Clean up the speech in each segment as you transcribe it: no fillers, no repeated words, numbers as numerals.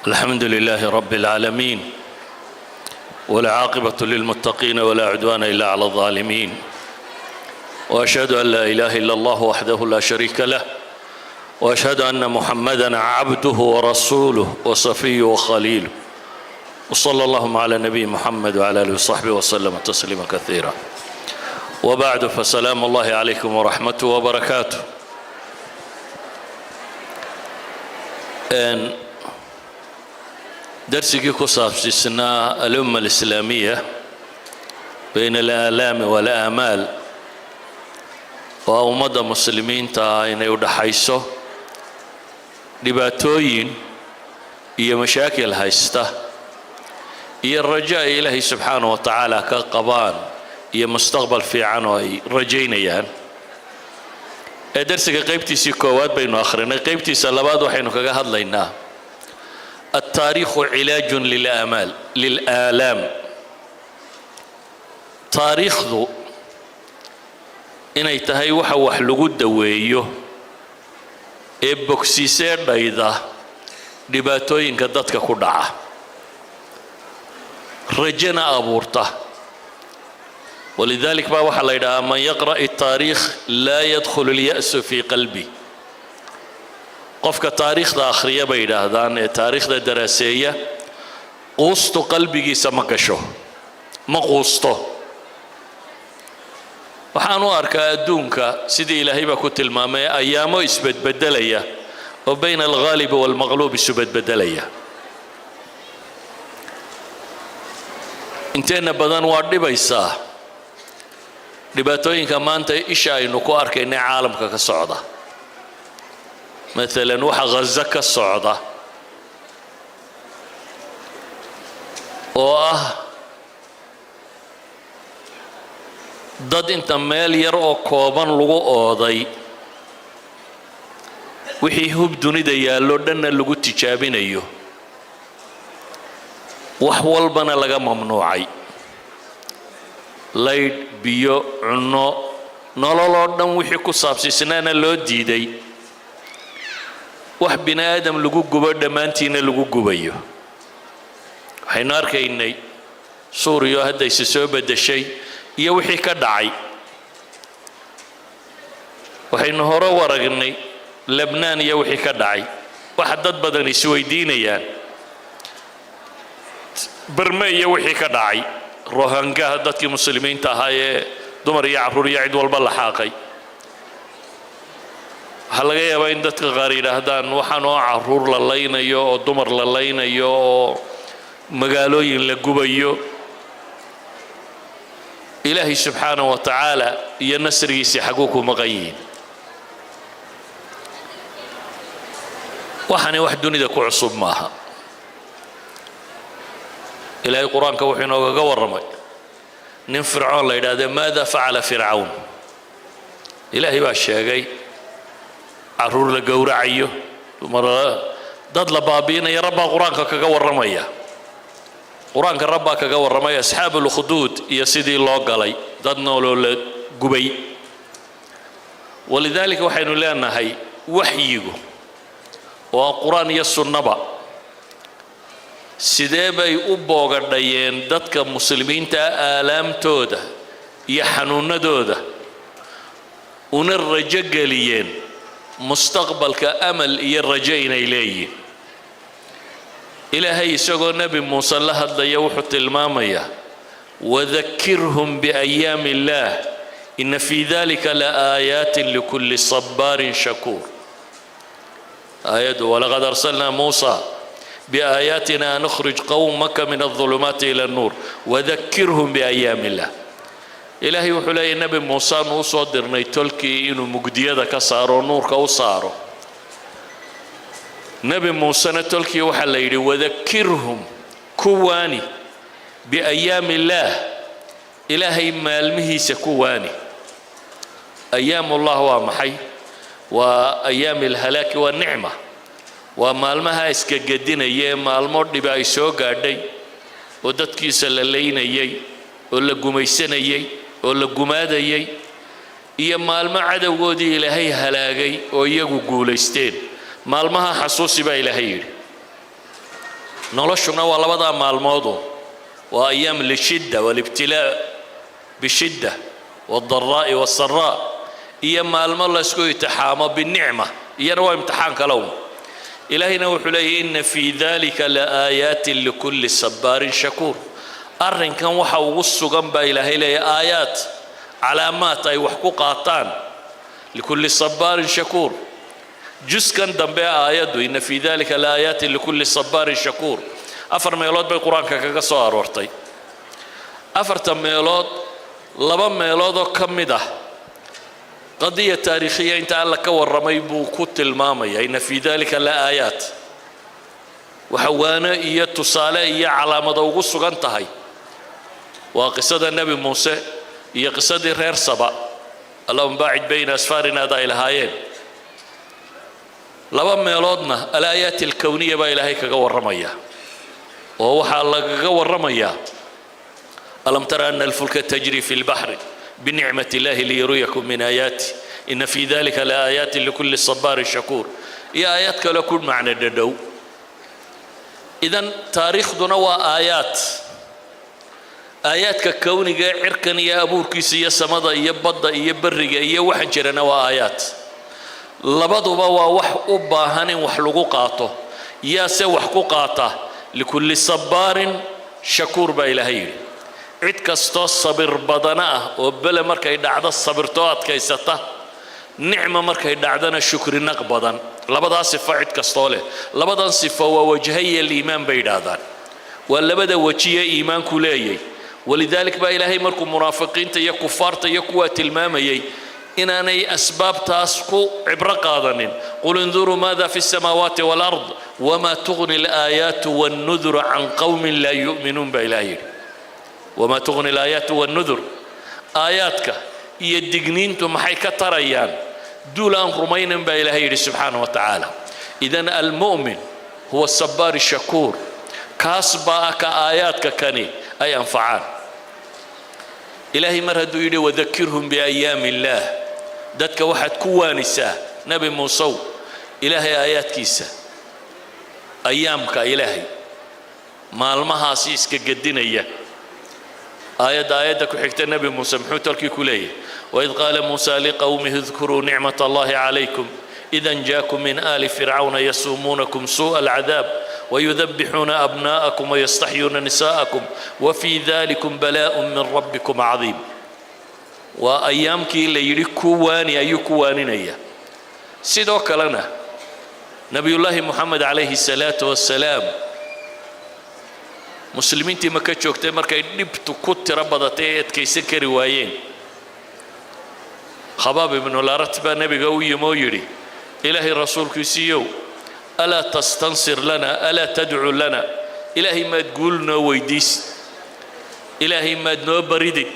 الحمد لله رب العالمين، والعاقبة للمتقين، ولا عدوان إلا على الظالمين، وأشهد أن لا إله إلا الله وحده لا شريك له، وأشهد أن محمدا عبده ورسوله وصفيه وخليله، وصلى اللهم على نبي محمد وعلى آله وصحبه وسلم تسليما كثيرا، وبعد، فسلام الله عليكم ورحمته وبركاته. Darsigii ku saabsiisnaa الأمة الإسلامية بين الآلام والآمال, waa ummadda muslimiinta ah inay u dhaxayso dhibaatooyin iyo mashaakil haysta iyo rajo ay Ilaahay subxaanaه wa tacaala ka qabaan iyo mustaqbal fiican oo ay rajaynayaan. Ee darsiga qaybtiisii koowaad baynu akhrinay. Qaybtiisa labaad waxaynu kaga hadlaynaa التاريخ علاج للآمال للآلام. Taariikhdu inay tahay waxa wax lagu daweeyo ee bogsiisee dhayda dhibaatooyinka dadka ku dhaca, rajana abuurta. ولذلك baa waxaa la yidhahaa: من يقرأ التاريخ لا يدخل اليأس في قلبه. Qofka taariikhda akhriya, bay yidhaahdaan, ee taariikhda daraaseeya, quustu qalbigiisa ma gasho, ma quusto. Waxaan u arkaa adduunka, sidii Ilaahay baa ku tilmaamay, ayaamo isbedbedelaya oo بين الغالب والمغلوب isu bedbedelaya. Inteenna badan waa dhibaysaa dhibaatooyinka maanta isha aynu ku arkaynay caalamka ka socda. Maalan, waxa Ghaza ka socda oo ah dad inta meel yar oo kooban lagu ooday, wixii hub dunida yaallo dhanna lagu tijaabinayo, wax walbana laga mamnuucay, laydh, biyo, cunno, nololoo dhan wixii ku saabsiisnaana loo diiday, wax bini aadam lagu gubo dhammaantiina lagu gubayo. Waxaynu arkaynay Suuriya oo haddayse soo beddeshay iyo wixii ka dhacay. Waxaynu hore u aragnay Lebnaan iyo wixii ka dhacay. Waxa dad badan isweydiinayaan Barme iyo wixii ka dhacay, Rohangaha, dadkii muslimiinta ahaa ee dumar iyo carruur iyo cid walba la xaaqay. Waxaa laga yaabaa in dadka qaar yidhaahdaan: waxaan oo carruur la laynayo oo dumar la laynayo oo magaalooyin la gubayo, Ilaahay subxaanaه wa tacaala iyo nasrigiisii xaguu ku maqan yihiin? Waxani wax dunida ku cusub maaha. Ilaahay Qur-aanka wuxuu inoogaga warramay nin Fircoon la yidhaahde. ماذا فعل فرعون? Ilaahay baa sheegay carruur la gowracayo, dumar, dad la baabi'inaya. Rabbaa Qur-aanka kaga warramaya. Qur-aanka Rabbaa kaga warramay أصحاب الأخدود iyo sidii loo galay, dad nooloo la gubay. ولذلك waxaynu leenahay waxyigu oo ah Qur-aan iyo sunnaba, sidee bay u boogadhayeen dadka muslimiinta aalaamtooda iyo xanuunadooda, una rajo geliyeen mustaqbalka, amal iyo rajo inay leeyihiin? Ilaahay isagoo Nebi Muuse la hadlaya wuxuu tilmaamayaa: وذكرهم بأيام الله إن في ذلك لآيات لكل صبار شكور. Aayaddu: ولقد أرسلنا موسى بآياتنا أن أخرج قومك من الظلمات إلى النور وذكرهم بأيام الله. Ilaahay wuxuu leeyahy: Nebi Muuse aanu u soo dirnay tolkii inuu mugdiyada ka saaro, nuurka u saaro. Nebi Muusena tolkii waxaa la yidhi: وذكرهم, kuwaani, بأيام الله, Ilaahay maalmihiisa kuwaani. أيام الله waa maxay? Waa أيام الهلاك والنعمة, waa maalmaha iska gedinaya ee maalmo dhibi ay soo gaadhay oo dadkiisa la laynayay oo la gumaysanayay oo la gumaadayay, iyo maalmo cadowgoodii Ilaahay halaagay oo iyagu guulaysteen. Maalmaha xasuusi, baa Ilaahay yidhi. Noloshuna waa labadaa maalmoodu, waa أيام lishidda walibtilaa bishidda waaldaraa'i wasaraa, iyo maalmo laysku imtixaamo binicma, iyana waa imtixaan kale un. Ilaahayna wuxuu leeyahy: إن في ذلك لآيات لكل صبار شكور. Arrinkan waxa ugu sugan baa Ilaahay leeyahy aayaat, calaamaad ay wax ku qaataan, لكل صبار شكور. Juskan dambe aayaddu, إن في ذلك لآيات لكل صبار شكور, afar meelood bay Qur-aanka kaga soo aroortay. Afarta meelood, laba meeloodoo ka mid ah qadiya taariikhiya inta Alla ka warramay buu ku tilmaamaya إن في ذلك لآيات. Waxa waano iyo tusaale iyo calaamado ugu sugan tahay waa qisada Nebi Muuse iyo qisadii reer Saba, اللهم باعد بين أسفارنا da ay lahaayeen. Laba meeloodna الآيات الكونية baa Ilaahay kaga warramaya, oo waxaa lagaga warramayaa: ألم تر أن الفلك تجري في البحر بنعمة الله ليريكم من آياته إن في ذلك لآيات لكل صبار شكور, iyo aayaad kale ku macno dhadhow. Idan taariikhduna waa aayaad, aayaadka kowniga ee cirkan iyo abuurkiisa iyo samada iyo badda iyo berriga iyo waxan jirana waa aayaad. Labaduba waa wax u baahan in wax lagu qaato. Yaase wax ku qaata? لكل صبار شكور baa Ilaahay yidhi. Cid kastoo sabir badana ah oo bele markay dhacdo sabirtoo adkaysata, nicma markay dhacdana shukrinaq badan, labadaa sifo cid kastoo leh. Labadan sifo waa وجهي الإيمان bay yidhaahdaan, waa labada wejiye iimaanku leeyay. ولذلك baa Ilaahay markuu munaafiqiinta iyo kufaarta iyo kuwaa tilmaamayay inaanay asbaabtaas ku cibro qaadanin: قل انظروا ماذا في السماوات والأرض وما تغني الآيات والنذر عن قوم لا يؤمنون baa Ilaah yidhi. وما تغني الآيات والنذر, aayaadka iyo digniintu maxay ka tarayaan duul aan rumaynin, baa Ilaahay yidhi subxaana wa tacaala. إذن المؤمن هو الصبار الشكور, kaas baa ka aayaadka kani ay anfacaan. Ilaahay mar hadduu yidhi وذكرهم بأيام الله, dadka waxaad ku waanisaa, Nebi Muusow, Ilaahay aayaadkiisa, ayaamka Ilaahay, maalmahaasi iska gedinaya. Aayadda ku xigta Nebi Muuse muxuu tolkii ku leeyahay? وإذ قال موسى لقومه اذكروا نعمة الله عليكم إذ أنجاكم من آل فرعون يسومونكم سوء العذاب ويذبحون أبناءكم ويستحيون نساءكم وفي ذلكم بلاء من ربكم عظيم. Waa ayaamkii la yidhi ku waani ayuu ku waaninaya. Sidoo kalena Nebiyullaahi Moxamed calayhi salaatu wasalaam, muslimiintii Maka joogtay markay dhibtu ku tiro badatay ee adkaysan kari waayeen, Khabaab ibnularat baa nebiga u yimi oo yidhi: "Ilaahay rasuulkiisiiyow, ألا تستنصر لنا؟ ألا تدعو لنا؟ Ilaahay maad guul noo weydiisid? Ilaahay maad noo baridid?"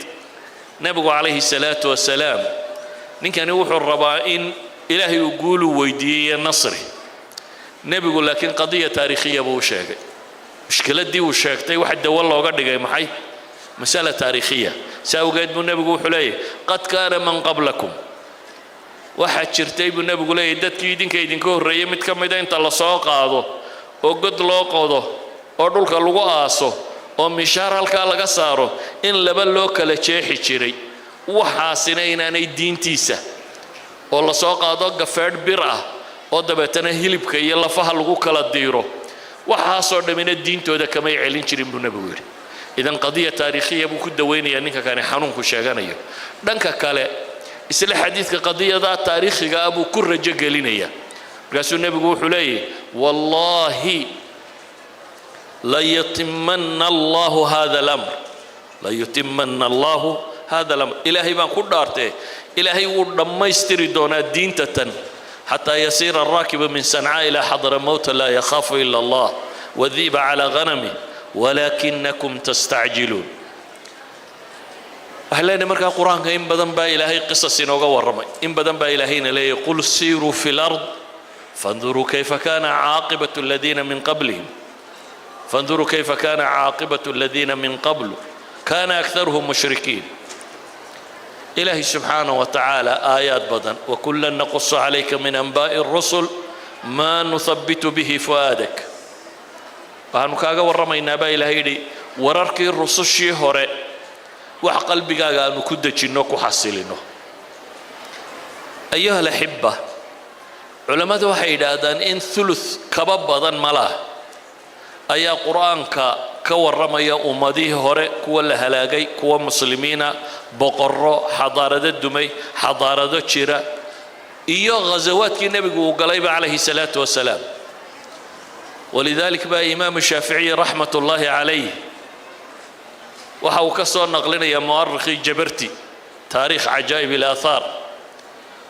Nebigu calayhi salaatu wasalaam, ninkani wuxuu rabaa in Ilaahay uu guulu weydiiyey iyo nasri. Nebigu laakiin qadiya taariikhiya buu u sheegay. Mushkiladdii uu sheegtay waxa dawo looga dhigay maxay? Masala taariikhiya. Saa awgeed buu nebigu wuxuu leeyahy: قد كان من قبلكم, waxaa jirtay buu nebigu leeyahy, dadkii idinka idinka horreeyey mid ka mida inta la soo qaado oo god loo qodo oo dhulka lagu aaso oo mishaar halkaa laga saaro in laba loo kala jeexi jiray. Waxaasina inaanay diintiisa, oo la soo qaado gafeedh bir ah oo dabeetana hilibka iyo lafaha lagu kala diiro, waxaasoo dhammina diintooda kamay celin jirin, buu nebigu yidhi. إذن qadiya taariikhiya buu ku dawaynayaa ninka kani xanuunku sheeganayo. Dhanka kale, isla xadiidka qadiyadaa taariikhiga ah buu ku rajo gelinaya. Markaasuu nebigu wuxuu leeyahy: والله ليتمن الله هذا الأمر, ليتمن الله هذا الأمر. Ilaahay baan ku dhaartee, Ilaahay wuu dhammaystiri doonaa diinta tan, حتى يسير الراكب من صنعاء إلى حضرموت لا يخاف إلا الله والذئب على غنمه ولكنكم تستعجلون. Waxaan leenahay markaa Qur-aanka in badan baa Ilaahay qisas inooga warramay, in badan baa Ilaahayna leeyahy: قل سيروا في الأرض فانظروا كيف كان عاقبة الذين من قبلهم, فانظروا كيف كان عاقبة الذين من قبل كان أكثرهم مشركين. Ilaahay subxaanaه wa tacaala aayaad badan: وكلا نقص عليك من أنباء الرسل ما نثبت به فؤادك. Waxaanu kaaga warramaynaa, baa Ilaahay yidhi, wararkii rusushii hore, wax qalbigaaga aanu ku dejinno, ku xasilino. أيها الأحبة, culammadu waxay yidhaahdaan in thuluth kaba badan malaa ayaa Qur-aanka ka warramaya ummadihii hore, kuwa la halaagay, kuwa muslimiina, boqorro, xadaarado dumay, xadaarado jira, iyo ghasawaadkii nebigu uu galayba calayhi salaatu wasalaam. ولذلك baa Imaamu Shaaficiyi رحمة الله عليه waxa uu ka soo naqlinayaa mu'arikhii Jabarti, Taariikh Cajaa'ib al-Aathaar,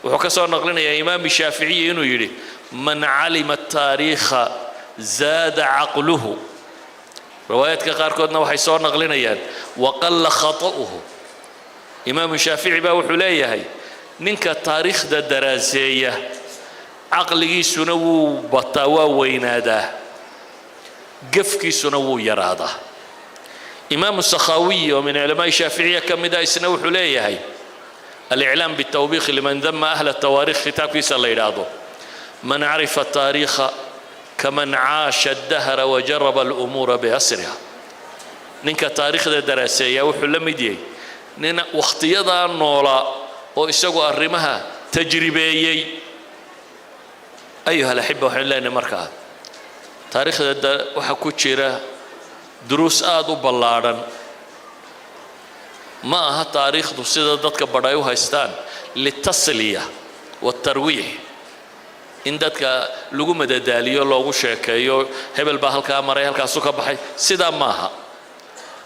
wuxuu ka soo naqlinayaa Imaam Shaaficiyi inuu yidhi: "من علم التاريخ زاد عقله." Riwaayaadka qaarkoodna waxay soo naqlinayaan "وقل خطؤه". Imaamu Shaafici baa wuxuu leeyahay: ninka taariikhda daraaseeya caqligiisuna wuu bataa, waa weynaadaa, gefkiisuna wuu yaraadaa. Imaamu Sakhaawiyi oo min culamaa'i Shaaficiya ka mid ah isna wuxuu leeyahay, الإعلام بالتوبيخ لمن ذم أهل التواريخ kitaabkiisa la yidhaahdo: "من عرف التاريخ كمن عاش الدهر وجرب الأمور بأسرها." Ninka taariikhda daraaseeya wuxuu la mid yahay nin wakhtiyadaa noolaa oo isagu arrimaha tajribeeyey. أيها الأحبة, waxaynu leenahay markaa taariikhda waxaa ku jira duruus aada u ballaadhan. Ma aha taariikhdu sida dadka badh ay u haystaan للتسلية والترويح, in dadka lagu madadaaliyo, loogu sheekeeyo, hebel baa halkaa maray, halkaasu ka baxay. Sidaa maaha.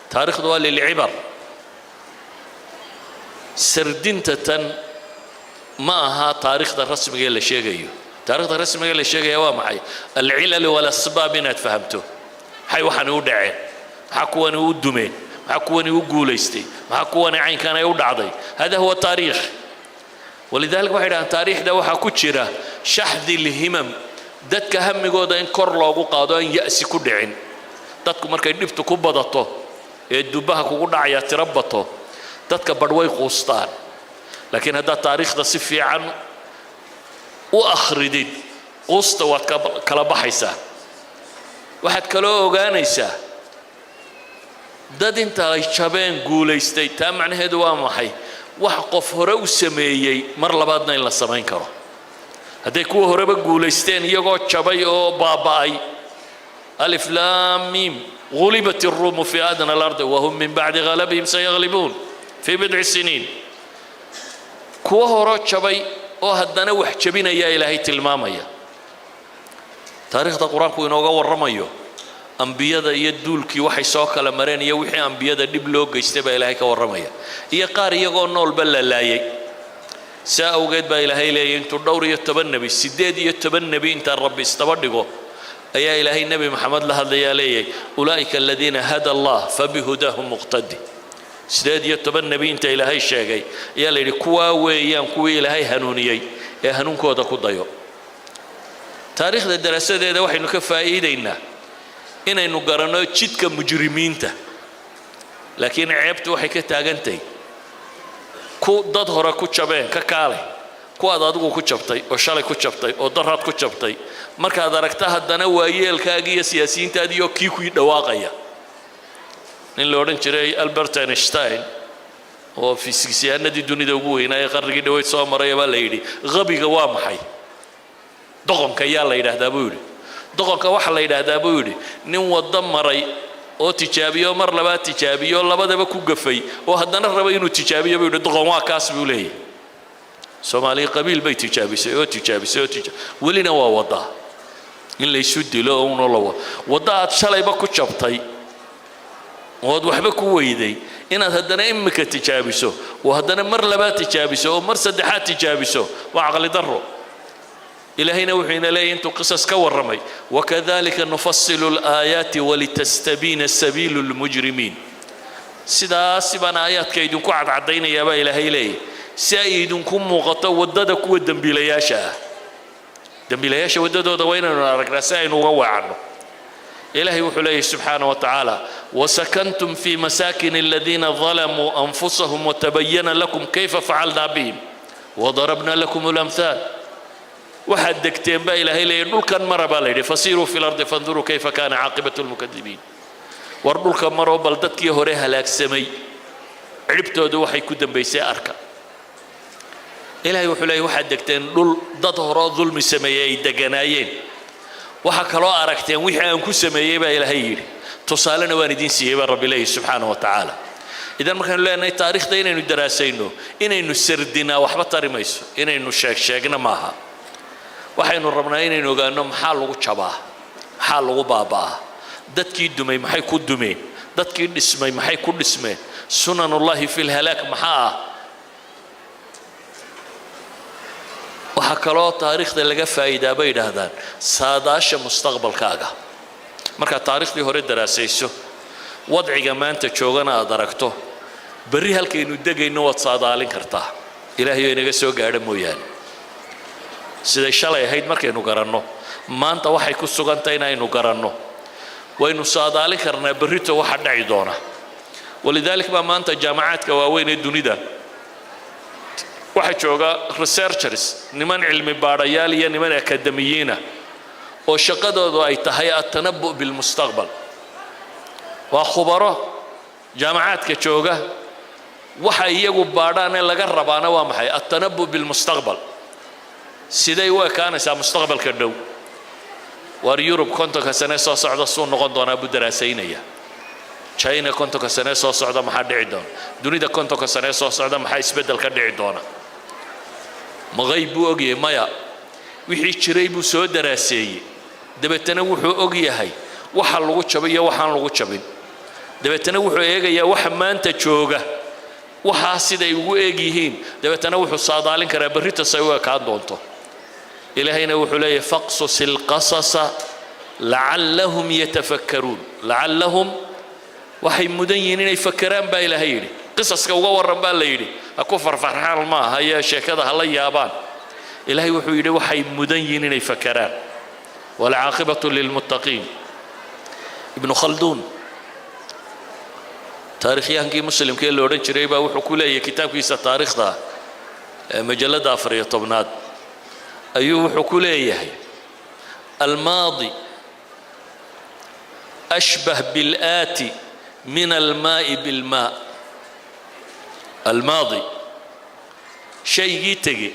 Taariikhdu waa للعبر. Sardinta tan ma aha taariikhda rasmiga ee la sheegayo. Taariikhda rasmiga ee la sheegaya waa maxay? العلل والأسباب, inaad fahamto maxay waxani u dhaceen, maxaa kuwani u dumeen, maxaa kuwani u guulaystay, maxaa kuwani caynkan ay u dhacday. هذا هو التاريخ. ولذلك waxay dhahaan taariikhda waxaa ku jira شحذ الهمم, dadka hamigooda in kor loogu qaado, aan ya'si ku dhicin. Dadku markay dhibtu ku badato ee dubaha kugu dhacaya tiro bato, dadka badh way quustaan. Laakiin haddaad taariikhda si fiican u akhridid, quusta waad kala baxaysaa. Waxaad kaloo ogaanaysaa dad inta ay jabeen guulaystay. Taa macnaheedu waa maxay? Wax qof hore u sameeyey mar labaadna in la samayn karo. Hadday kuwa horeba guulaysteen iyagoo jabay oo baaba'ay, ألف لام ميم غلبت الروم في أدنى الأرض وهم من بعد غلبهم سيغلبون في بضع سنين, kuwa horoo jabay oo haddana wax jabinaya Ilaahay tilmaamaya. Taariikhda Qur-aanku inooga warramayo, ambiyada iyo duulkii waxay soo kala mareen iyo wixii ambiyada dhib loo geystay baa Ilaahay ka warramaya, iyo qaar iyagoo noolba la laayay. Saa awgeed baa Ilaahay leeyay, intuu dhowr iyo toban nebi, 18 nebi intaa Rabbi isdaba dhigo, ayaa Ilaahay Nebi Maxamed la hadlayaa, leeyahay: "أولئك الذين هدى الله فبهداهم اقتده." 18 nebi inta Ilaahay sheegay ayaa la yidhi: kuwaa weeyaan kuwii Ilaahay hanuuniyey ee hanuunkooda ku dayo. Taariikhda daraasadeeda waxaynu ka faa'iidaynaa inaynu garanno jidka mujrimiinta. Laakiin ceebtu waxay ka taagantahay ku dad hore ku jabeen ka kaalay, kuwaad adigu ku jabtay oo shalay ku jabtay oo daraad ku jabtay. Markaad aragta haddana waayeelkaagii iyo siyaasiyiintaadii oo kii kuii dhawaaqaya. Nin la odhan jiray Albert Einstein oo fisikisyahanadii dunida ugu weynaa ee qarnigii dhaweyd soo maraya baa la yidhi: "Qabiga waa maxay? Doqonka yaa la yidhaahdaa?" buu yidhi. "Doqonka waxaa la yidhaahdaa," buu yidhi, "nin waddo maray oo tijaabiyo, mar labaad tijaabiyo, labadaba ku gafay, oo haddana raba inuu tijaabiyo," buu yidhi. "Doqon waa kaas," buu leeyahy. Soomaaliya qabiil bay tijaabisay oo tijaabisay oo welina waa waddaa in laysu dilo oo unoo la wado. Waddo aad shalayba ku jabtay ood waxba ku weyday inaad haddana imika tijaabiso, oo haddana mar labaad tijaabiso, oo mar saddexaad tijaabiso, waa caqli darro. Ilaahayna wuxuu ina leeyahy intuu qisas ka warramay: "وكذلك نفصل الآيات ولتستبين سبيل المجرمين." Sidaasi baan aayaadka idinku cadcadaynayaa, baa Ilaahay leeyahy, si ay idinku muuqato waddada kuwa dembiilayaasha ah. Dembiilayaasha waddadooda waa inaynu aragnaa si aynu uga weecanno. Ilaahay wuxuu leeyahy subxaana wa tacaala: "وسكنتم في مساكن الذين ظلموا أنفسهم وتبين لكم كيف فعلنا بهم وضربنا لكم الأمثال." Waxaad degteen baa Ilaahay leeyahy, dhulkan mara baa la yidhi. فسيروا في الأرض فانظروا كيف كان عاقبة المكذبين. War dhulka maroo bal dadkii hore halaagsamay cidhibtoodu waxay ku dambaysay arka. Ilaahay wuxuu leeyahy, waxaad degteen dhul dad horoo dulmi sameeyey ay deganaayeen. Waxaa kaloo aragteen wixii aan ku sameeyey baa Ilaahay yidhi. Tusaalena waan idiin siiyey baa Rabbi leeyahy subxaana wa tacaala. Idan markaynu leenahay taariikhda inaynu daraasayno, inaynu sardinaa waxba tari mayso, inaynu sheeg sheegna maaha. Waxaynu rabnaa inaynu ogaano maxaa lagu jabaa, maxaa lagu baaba'aa, dadkii dumay maxay ku dumeen, dadkii dhismay maxay ku dhismeen, سنن الله في الهلاك maxaa ah. Waxaa kaloo taariikhda laga faa'iidaa bay yidhaahdaan saadaasha mustaqbalkaaga. Markaad taariikhdii hore daraasayso, wadciga maanta joogana aad aragto, berri halkaynu degayno waad saadaalin kartaa. Ilaahay oo inaga soo gaadha mooyaane, siday shalay ahayd markaynu garanno, maanta waxay ku sugantahay inaynu garanno, waynu saadaalin karnaa berrito waxa dhaci doona. ولذلك baa maanta jaamacaadka waaweyn ee dunida waxaa jooga researchers, niman cilmi baadhayaal iyo niman akademiyiina oo shaqadoodu ay tahay التنبؤ بالمستقبل. Waa khubaro jaamacaadka jooga. Waxa iyagu baadhaan ee laga rabaana waa maxay? التنبؤ بالمستقبل. Siday u ekaanaysaa mustaqbalka dhow? Waar Yurub 50-ka sane soo socda suu noqon doonaa buu daraasaynaya. China 50-ka sane soo socda maxaa dhici doona? Dunida 50-ka sane soo socda maxaa isbeddel ka dhici doona? Ma qayb buu ogyahay? Maya. Wixii jiray buu soo daraaseeyey, dabeetana wuxuu og yahay waxa lagu jabay iyo waxaan lagu jabin. Dabeetana wuxuu eegayaa waxa maanta jooga, waxaa siday ugu eeg yihiin. Dabeetana wuxuu saadaalin karaa berrita say u ekaan doonto. Ilaahayna wuxuu leeyahy: فاقصص القصص لعلهم يتفكرون. لعلهم waxay mudan yihiin inay fakeraan baa Ilaahay yidhi. Qisaska uga warran baa la yidhi. Ha ku farfarxaan maaha iyo sheekada ha la yaabaan. Ilaahay wuxuu yidhi, waxay mudan yihiin inay fakeraan. والعاقبة للمتقين. Ibnu Khalduun, taarikhyahankii muslimka ee la odhan jiray, baa wuxuu ku leeyahay kitaabkiisa taariikhda, majalladda 14aad, ayuu wuxuu ku leeyahay: الماضي أشبه بالآتي من الماء بالماء. الماضي, shaygii tege,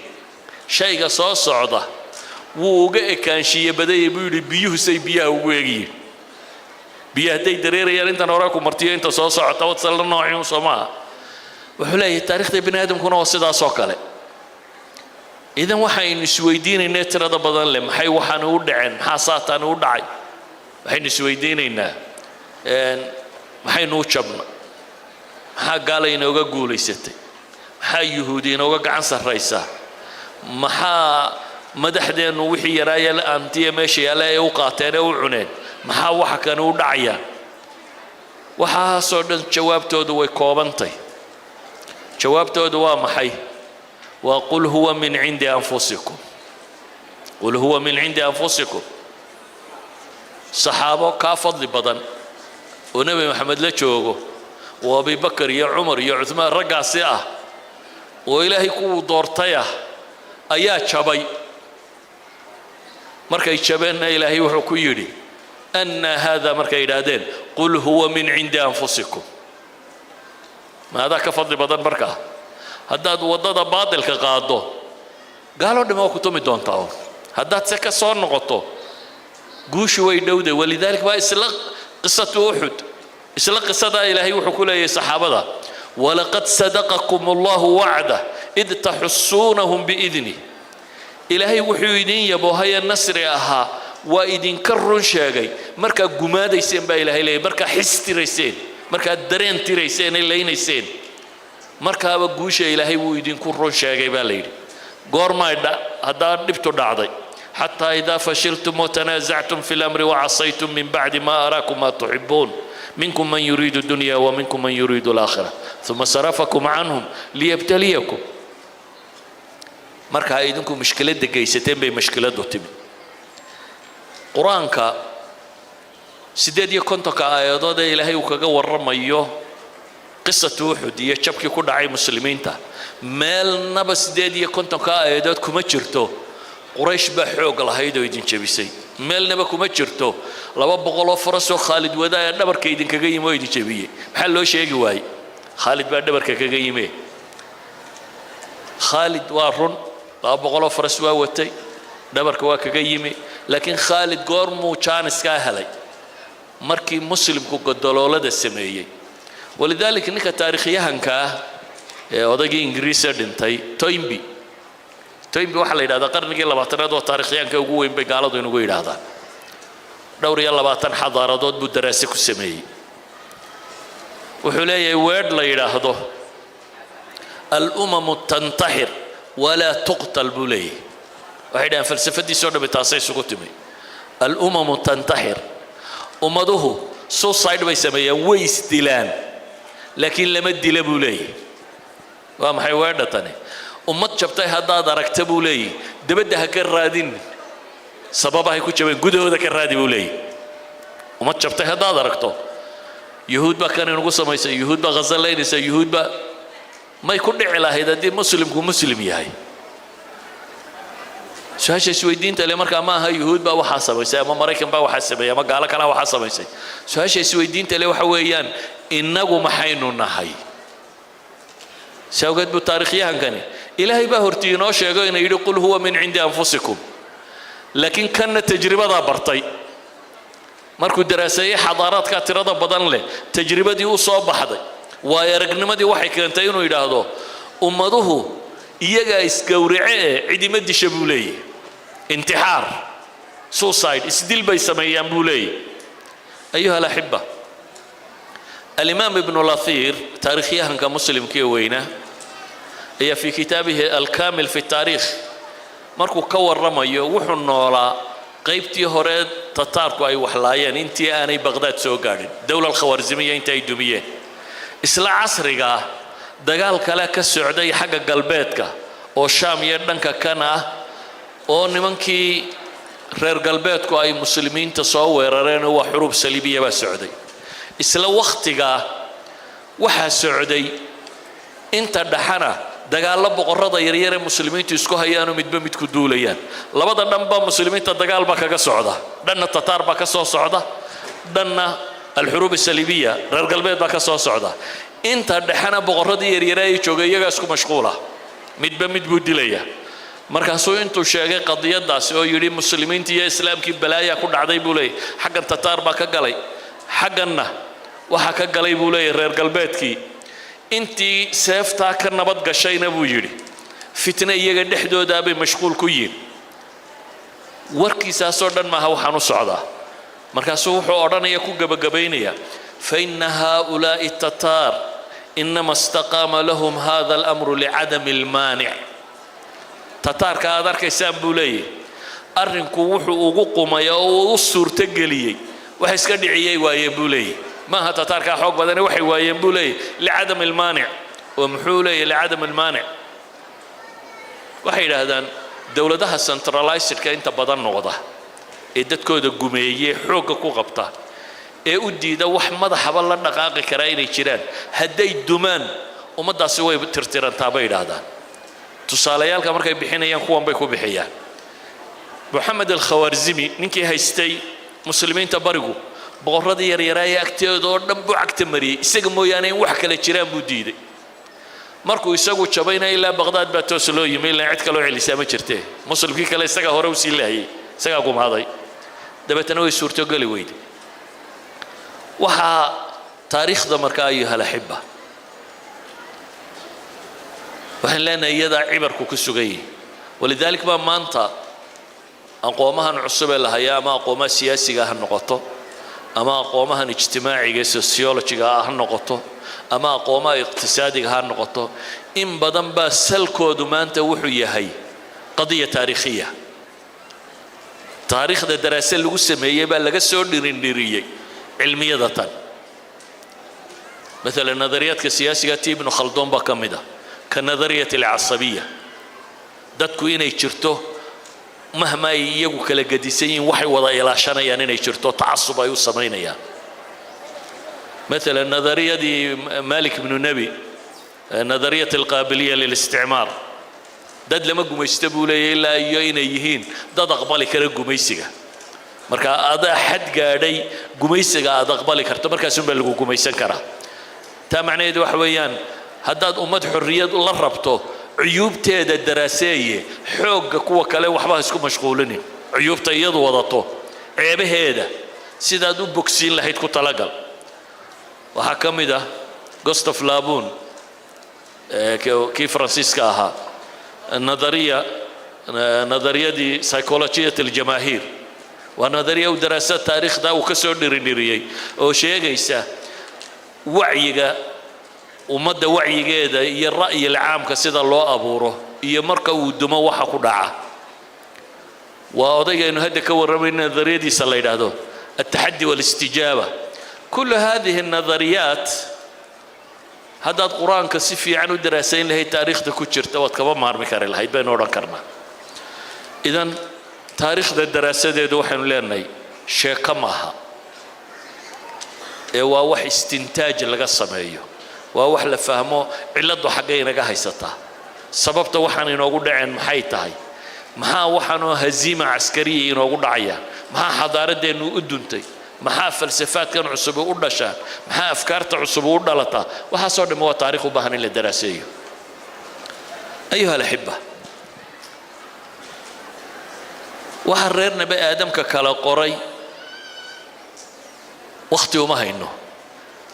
shayga soo socda wuu uga ekaanshiye badanya buu yidhi biyuhu say biyaha ugu egyihin. Biyo hadday dareerayaan, intan hore ku martiyo inta soo socota wadsalla noocii un soo maaha. Wuxuu leeyahay, taarikhda bini aadamkuna waa sidaas oo kale. Idan waxaynu isweydiinaynaa tirada badan leh, maxay waxaani u dhaceen, maxaa saataani u dhacay? Waxaynu isweydiinaynaa, maxaynu u jabna? Maxaa gaala inooga guulaysatay? Maxaa Yuhuudi inooga gacan sarraysaa? Maxaa madaxdeennu wixii yaraaya antiya meesha yaalla ay u qaateen ee u cuneen? Maxaa waxa kani u dhacayaan? Waxaasoo dhan jawaabtoodu way koobantay. Jawaabtoodu waa maxay? Waa قل هو من عند أنفسكم، قل هو من عند أنفسكم. Saxaabo kaa fadli badan oo Nebi Maxamed la joogo oo Abibakar iyo Cumar iyo Cuhmaan raggaasi ah oo Ilaahay kuwuu doortay ah ayaa jabay. Markay jabeenna Ilaahay wuxuu ku yidhi: أنى هذا? Markay yidhaahdeen: قل هو من عند أنفسكم. Maadaa ka fadli badan? Markaa haddaad waddada baadilka qaaddo, gaaloo dham waa ku tumi doontaa un. Haddaad se ka soo noqoto, guushu way dhowday. ولذلك baa isla قصة أحد, isla qisadaa, Ilaahay wuxuu ku leeyahay saxaabada: ولقد صدقكم الله وعده إذ تحسونهم بإذنه. Ilaahay wuxuu idin yaboohaya nasri ahaa waa idinka run sheegay markaa gumaadayseen baa Ilaahay leeyahy, markaa xis tirayseen, markaad dareen tirayseen ee laynayseen, markaaba guusha Ilaahay wuu idinku run sheegay baa la yidhi. Goormay haddaa dhibtu dhacday? حتى إذا فشلتم وتنازعتم في الأمر وعصيتم من بعد ما أراكم ما تحبون منكم من يريد الدنيا ومنكم من يريد الآخرة ثم صرفكم عنهم ليبتليكم. Marka ay idinku mushkiladda geysateen bay mushkiladdu timi. Qur-aanka 58-ka aayadood ee Ilaahay uu kaga warramayo قصة أحد iyo jabkii ku dhacay muslimiinta, meelnaba 58-ka aayadood kuma jirto. Quraysh baa xoog lahayd oo idin jebisay. Meelnaba kuma jirto 200 oo farasoo Khaalid wadaaya dhabarka idinkaga yimi oo idin jebiyey. Maxaa loo sheegi waayey? Khaalid baa dhabarka kaga yimi. Khaalid waa run, 200 oo faras waa watay, dhabarka waa kaga yimi, laakiin Khaalid goormuu jaaniskaa helay? Markii Muslimku godoloolada sameeyey. ولذلك ninka taariikhyahanka ah ee odaygii Ingiriisa dhintay, Toynbee, Toynbee waxaa la yidhahdaa qarnigii 20aad waa taarikhyahanka ugu weyn bay gaaladu inugu yidhaahdaan. 24 xadaaradood buu daraase ku sameeyey. Wuxuu leeyahay weedh la yidhaahdo "الأمم تنتحر ولا تقتل" buu leeyahay. Waxay dhahaan falsafadiisoo dhami taasay isugu timi. الأمم تنتحر, ummaduhu suicide bay sameeyaan, way isdilaan, laakiin lama dila buu leeyahay. Waa maxay weedha tani? Ummad jabtay haddaad aragta, buu leeyahy, dabadda ha ka raadin sababahay ku jabeen, gudahooda ka raadi, buu leeyahy. Ummad jabtay haddaad aragto, Yuhuud baa kan inugu samaysay, Yuhuud baa khasalaynaysa, Yuhuud baa may ku dhici lahayd haddii Muslimku Muslim yahay? Su-aasha isweydiinta le markaa ma aha Yuhuud baa waxaa samaysay ama Maraykan baa waxaa sameeyey ama gaalo kalaa waxaa samaysay. Su-aasha isweydiinta le waxa weeyaan, innagu maxaynu nahay? Si awgeed buu taariikhyahankani, Ilaahay baa hortii inoo sheego inuu yidhi "قل هو من عند أنفسكم", laakiin kanna tajribadaa bartay. Markuu daraaseeyey xadaaraadka tirada badan leh, tajribadii u soo baxday, waayo aragnimadii waxay keentay inuu yidhaahdo ummaduhu iyagaa isgowrace ee cidima disha, buu leeyahy. Intixaar, suicide, isdil bay sameeyaan, buu leeyahy. أيها الأحبة, الإمام ابن الأثير, taariikhyahanka Muslimkii weynaa, ayaa في كتابه الكامل في التاريخ markuu ka warramayo, wuxuu noolaa qaybtii hore Tataarku ay waxlaayeen, intii aanay Baqhdaad soo gaadhin, dowla alkhawarzimiya inta ay dumiyeen. Isla casrigaa dagaal kale ka socday xagga galbeedka oo Shaam iyo dhanka kan ah, oo nimankii reer galbeedku ay Muslimiinta soo weerareen, oo waa حروب صليبية baa socday. Isla wakhtigaa waxaa socday inta dhaxana dagaallo boqorrada yaryar ee Muslimiintu isku hayaanoo midba midku duulayaan. Labada dhanba Muslimiinta dagaal baa kaga socda. Dhanna Tataar baa ka soo socda, dhanna الحروب الصليبية, reer galbeed baa ka soo socda. Inta dhexena boqorradii yaryare ay joogay iyagaa isku mashquula, midba mid buu dilaya. Markaasuu intuu sheegay qadiyadaasi oo yidhi Muslimiintii iyo Islaamkii balaayaa ku dhacday, buu leeyahy, xaggan Tataar baa ka galay, xagganna waxaa ka galay, buu leeyahy, reer galbeedkii. Intii seeftaa ka nabad gashayna, buu yidhi, fitne iyaga dhexdoodaa bay mashquul ku yihin. Warkiisaasoo dhan maaha waxaan u socdaa. Markaasuu wuxuu odhanaya, ku gebagabaynaya, "فإن هؤلاء التتار إنما استقام لهم هذا الأمر لعدم المانع." Tataarka aad arkaysaan, buu leeyahy, arrinku wuxuu ugu qumay oo uu u suurtogeliyey wax iska dhiciyay waayeen, buu leeyahy. Maaha Tataarkaa xoog badane, waxay waayeen, buu leeyahy, لعدم المانع. Oo muxuu leeyahy لعدم المانع? Waxay yidhaahdaan dowladaha centralizedka inta badan noqda ee dadkooda gumeeyey, xoogga ku qabta, ee u diida wax madaxaba la dhaqaaqi karaa inay jiraan, hadday dumaan ummaddaasi way tirtirantaa, bay yidhaahdaan. Tusaalayaalka markay bixinayaan kuwan bay ku bixiyaan. Moxamed Alkhawarzimi, ninkii haystay Muslimiinta barigu, boqorradii yaryaraa ee agteeda oo dhan buu cagta mariyey. Isaga mooyaane in wax kale jiraan buu diiday. Markuu isagu jabayna ilaa Baqhdaad baa toos loo yimi, ilaa cid kaloo celisaa ma jirtee. Muslimkii kale isagaa hore usii laayay, isagaa gumaaday, dabeetana way suurtogeli weyday. Waxaa taariikhda markaa, أيها الأحبة, waxaan leenahay iyadaa cibarku ku sugan yihi. ولذلك baa maanta aqoomahan cusub ee la hayaa, ama aqoomaha siyaasiga ha noqoto, ama aqoomahan ijtimaaciga ee sociologyga ha noqoto, ama aqoomaha iqtisaadiga ha noqoto, in badan baa salkoodu maanta wuxuu yahay قضية تاريخية. Taariikhda daraase lagu sameeyey baa laga soo dhirindhiriyey cilmiyada tan. Maalan nadariyaadka siyaasiga ti Ibnu Khaldoon baa ka mid ah, ka نظرية العصبية, dadku inay jirto mahma ay iyagu kala gedisan yihiin waxay wada ilaashanayaan inay jirto, tacasub ay u samaynayaan. Maalan nadariyadii Malik bnu Nebi, نظرية القابلية للاستعمار. Dad lama gumaysto, buu leeyahy, ilaa iyo inay yihiin dad aqbali kara gumaysiga. Marka adaa xad gaadhay gumaysiga aad aqbali karto, markaasunbaa lagu gumaysan karaa. Taa macnaheedu waxa weeyaan, haddaad ummad xorriyad la rabto, cuyuubteeda daraaseeye. Xoogga kuwa kale waxba ha isku mashquulinin. Cuyuubta iyadu wadato, ceebaheeda sidaad u bogsiin lahayd ku talagal. Waxaa ka mid ah Gustave Le Bon, kii Faransiiska ahaa, nadariya nadariyadii psychologiyat aljamaahiir. Waa nadariya uu daraasad taariikhda uu ka soo dhiriniriyey oo sheegaysa wacyiga ummadda, wacyigeeda iyo ra'yil caamka sida loo abuuro iyo marka uu dumo waxa ku dhaca. Waa odaygaynu hadda ka warramayna nadariyadiisa la yidhaahdo التحدي والاستجابة. كل هذه النظريات haddaad Qur-aanka si fiican u daraasayn lahayd, taariikhda ku jirta waad kaba maarmi kari lahayd, baynu odhan karnaa. Idan taariikhda daraasadeedu, waxaynu leenahay, sheeko maaha ee waa wax istintaaj laga sameeyo, waa wax la fahmo cilladdu xaggay inaga haysataa, sababta waxaan inoogu dhaceen maxay tahay, maxaa waxaanoo هزيمة عسكرية inoogu dhacaya, maxaa xadaaraddeennu u duntay, maxaa falsafaadkan cusub u dhashaan, maxaa afkaarta cusub u dhalataa. Waxaasoo dhamme waa taarikh u baahan in la daraaseeyo. أيها الأحبة, waxa reer Nabi Aadamka kala qoray wakhti uma hayno.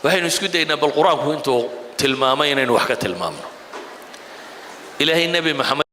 Waxaynu isku daynaa bal Qur-aanku intuu tilmaamay inaynu wax ka tilmaamno. Ilaahay Nebi Maxamed